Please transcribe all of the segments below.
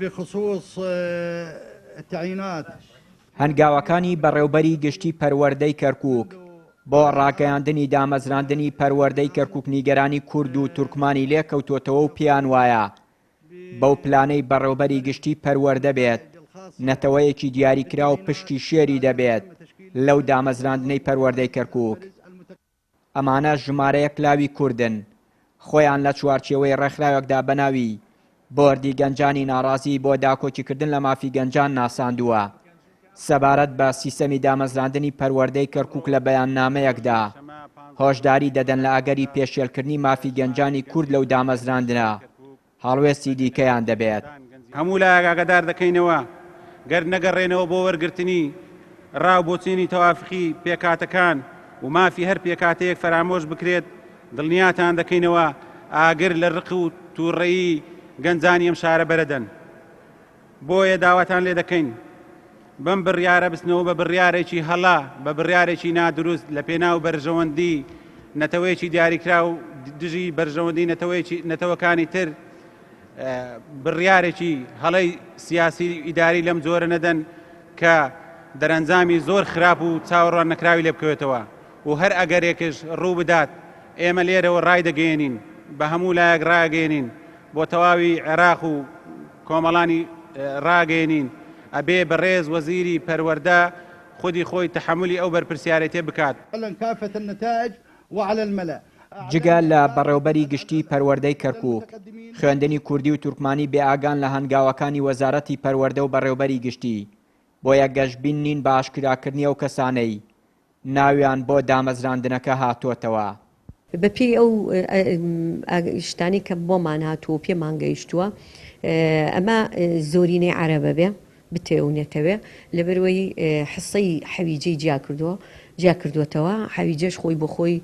بخصوص التعيينات. هەنگاوەکانی بەڕێوبەری گشتی پەروەردەی کەرکوک بۆ ڕاگەیاندنی دامەزراندنی پەروەردەی کەرکوک نیگەرانی کورد و تورکمانی لێکەوتۆتەوە و پێیان وایە بەو پلانەی بەڕێوبەری گشتی پەروەردە بێت نەتەوەیەکی دیاریکراو پشکی شێری دەبێت لەو دامەزراندنەی پەروەردەی کەرکوک. ئەمانە ژمارەیەک لاوی کوردن خۆیان لە چوارچێوەی ڕێکخراوێکدا بەناوی بۆردی گەنجانی ناڕازی بۆ داکۆکیکردن لە مافی گەنجان ناساندووە. سەبارەت بە سیستەمی دامەزراندنی پەروەردەی کەرکوک لە بەیاننامەیەکدا هۆشداری دەدەن لە ئەگەری پێشێلکردنی مافی گەنجانی کورد لەو دامەزراندنە هەڵوێستی دیکەیان دەبێت. هەموو لایەک ئاگادار دەکەینەوە گەر نەگەڕێنەوە بۆ وەرگرتنی ڕا و بۆچینی تەوافقی پێکهاتەکان و مافی هەر پێکهاتەیەک فەرامۆش بکرێت، دڵنیاتان دەکەینەوە ئاگر لە ڕق و تووڕەیی گەنجانی ئەم شارە بەرەدەن. بۆیە داواتان لێ دەکەین بەم بڕیارە بچنەوە بە بڕیارێکی هەڵە، بە بڕیارێکی نادروست لە پێناو بەرژەوەندی نەتەوەیەکی دیاریکراو دژی بەرژەوەندی نەتەوەیەکی نەتەوەکانی تر بڕیارێکی هەڵەی سیاسی ئیداری لەم جۆرە نەدەن کە دەرەنجامی زۆر خراپ و چاوەڕوان نەکراوی لێ بکەوێتەوە و هەر ئەگەرێکش ڕوو بدات ئێمە لێرەوە ڕایدەگەیەنین بە هەموو لایەک ڕاگەیەنین بۆ تەواوی عێراق و کۆمەڵانی ڕاگەیەنین ئەبێ بەڕێز وەزیری پەروەردە خودی خۆی تەحەمولی ئەو بەرپرسیارێتیە بکات. كافة النتائج وعلى الملأ. جگە لە بەڕێوبەری گشتیی پەروەردەی کەرکوک، خوێندنی کوردی و تورکمانی بێئاگان لە هەنگاوەکانی وەزارەتی پەروەردە و بەڕێوبەری گشتی، بۆیە گەشبین نین بە ئاشکراکردنی ئەو کەسانەی ناویان بۆ دامەزراندنەکە هاتۆتەوە. بەپێی ئەو شتانەی کە بۆمان هاتووە و پێمان گەیشتووە ئەمە زۆرینەی عەرەبە بێ بتەوێ و نەتەوێ لەبەرئەوەی حسەی حەویجەی جیا کردووە جیا کردووەتەوە حەویجەش خۆی بۆ خۆی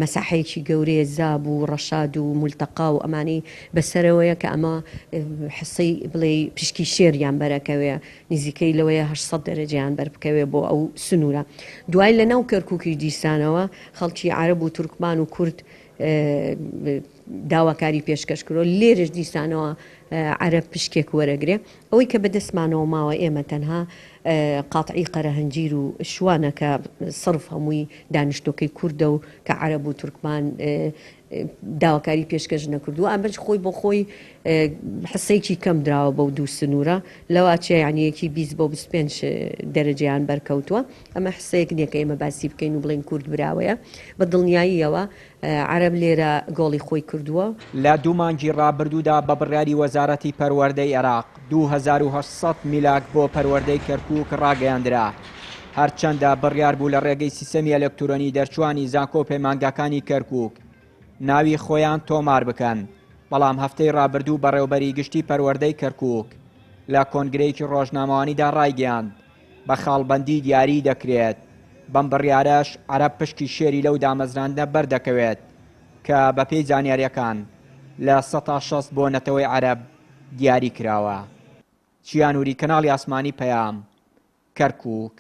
مەساحەیەکی گەورەیە زاب و ڕەشاد و مولتەقا و ئەمانەی بەسەرەوەیە کە ئەمە حسەی بڵێی پشکی شێریان بەرەکەوێ نزیکەی لەوەیە 800 دەرەجەیان بەر بکەوێ بۆ ئەو سنوورە. دوای لە ناو کەرکووکیش دیسانەوە خەڵکی عەرەب و تورکمان و کورد داواکاری پێشکەش کردووە، لێرەش دیسانەوە عەرەب پشکێک وەرەگرێ. ئەوەی کە بە دەستمانەوە ماوە ئێمە تەنها قاتعی قەرەهەنجیر و شوانە کە سڕف هەمووی دانیشتووەکەی کوردە و کە عەرەب و تورکمان داواکاری پێشکەش نەکردووە ئەمەش خۆی بۆ خۆی حسەیەکی کەم دراوە بەو دوو سنوورە لەواچێ یعنی یەکی 20 بۆ 25 دەرەجەیان بەرکەوتووە ئەمە حسەیەک نییە کە ئێمە باسی بکەین و بڵێین کورد براوەیە بە دڵنیاییەوە عەرەب لێرە گۆڵی خۆی کردووە. لە دوو مانگی ڕابردوودا بە بڕیاری وەزارەتی پەروەردەی عێراق 2800 میلاک بۆ پەروەردەی کەرکووک ڕاگەیاندرا، هەرچەندە بڕیار بوو لە ڕێگەی سیستەمی ئەلکترۆنی دەرچووانی زانکۆ و پەیمانگاکانی کەرکووک ناوی خۆیان تۆمار بکەن، بەڵام هەفتەی ڕابردوو بەڕێوبەری گشتی پەروەردەی کەرکووک لە کۆنگرەیەکی ڕۆژنامەوانیدا ڕایگەیاند، بە خاڵبەندی دیاریی دەکرێت، بەم بڕیارەش عەرەب پشکی شێری لەو دامەزراندنە بەردەکەوێت کە بەپێی زانیارییەکان 60% بۆ نەتەوەی عەرەب دیاری کراوە. چیا نوری، کەناڵی ئاسمانی پەیام، کەرکووک.